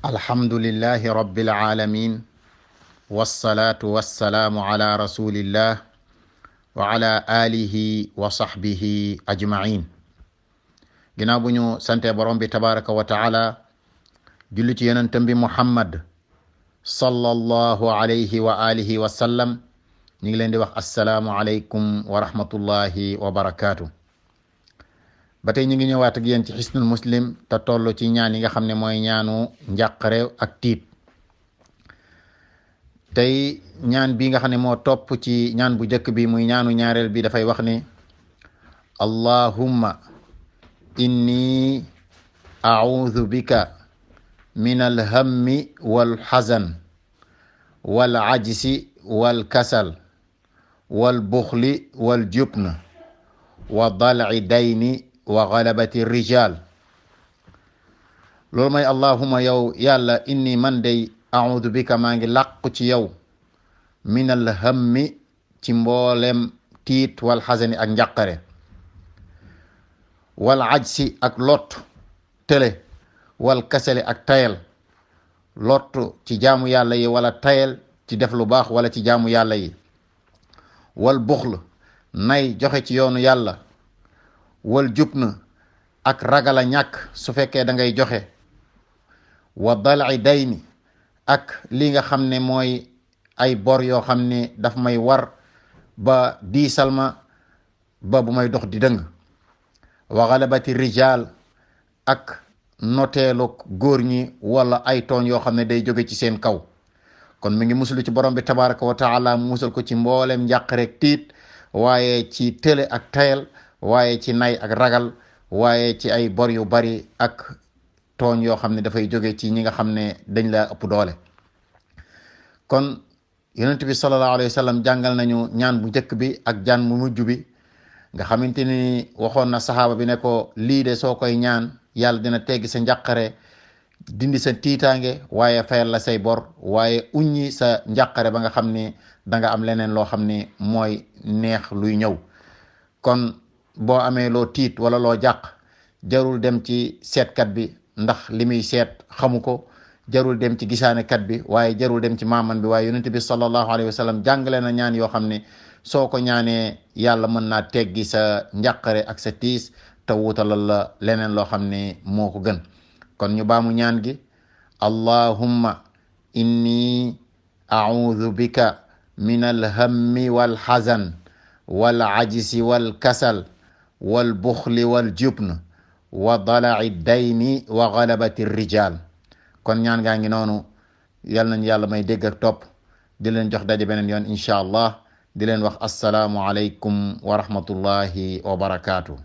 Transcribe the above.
alhamdulillahi rabbil alamin wassalatu wassalamu ala rasulillah wa ala alihi wa sahbihi ajmain. ginnaaw bu ñu sante borom bi tabaraka wa taala julli ci yonentam bi muhammad sallallahu alayhi wa alihi wa sallam, ñu ngi leen di wax assalaamu alaykum wa rahmatullahi wa barakaatu. ba tey ñu ngi ñëwaat ak yéen ci xisnul muslim te toll ci ñaan yi nga xam ne mooy ñaanu njàqare ak tiit. tey ñaan bi nga xam ne moo topp ci ñaan bu njëkk bi muy ñaanu ñaareel bi dafay wax ni allahumma inni a'udhu bika min alhammi walxazan walajsi walkasal walbuxli waljubn wa dal'i dayni wa galabati rijal. loolu mooy allahuma yow yàlla inni man day a'udhu bika maa ngi làqu ci yow min alhammi ci mboolem tiit wal xasani ak njàqare, wal ajsi ak lot tële, wal kasali ak tayal, lot ci jaamu yàlla yi wala tayal ci def lu baax wala ci jaamu yàlla yi, wal buxl nay joxe ci yoonu yàlla, wal jubn ak ragala ñàkk su fekkee da ngay joxe, wa dal'i dayni ak li nga xam ne mooy ay bor yoo xam ne daf may war ba diisal ma ba bu may dox di dëng, wa galabati rijal ak noteelu góor ñi wala ay tooñ yoo xam ne day jóge ci seen kaw. kon mi ngi musulu ci borom bi tabaraka wa taala musal ko ci mboolem njàq rek tiit, waaye ci tële ak tayal, waaye ci nay ak ragal, waaye ci ay bor yu bari ak tooñ yoo xam ne dafay jóge ci ñi nga xam ne dañ la ëpp doole. kon yonent bi sallallahu alayhi wa sallam jàngal nañu ñaan bu njëkk bi ak ñaan bu mujj bi, nga xamante ni waxoon na saxaaba bi ne ko lii de soo koy ñaan yàlla dina teggi sa njàqare, dindi sa tiitaange, waaye fayal la say bor, waaye uññi sa njàqare ba nga xam ne danga am leneen loo xam ne mooy neex luy ñëw. kon boo amee loo tiit wala loo jàq, jarul dem ci seetkat bi ndax li muy seet xamu ko, jarul dem ci gisaanekat bi, waaye jarul dem ci maaman bi, waaye yonent bi sallallahu alayhi wa sallam jàngale na ñaan yoo xam ne soo ko ñaanee yàlla mën naa teggi sa njàqare ak sa tiis te wutalal la leneen loo xam ne moo ko gën. kon ñu baamu ñaan gi, allahumma inni a'udhu bika min alhammi walxazan walajsi walkasal walbuxli waljubn wa dala'i dayni wa galabati rijal. kon ñaan gaa ngi noonu, yal nañ yàlla may dégg ak topp. di leen jox daje beneen yoon incha allah, di leen wax assalaamu alaykum wa rahmatullahi wa barakaatu.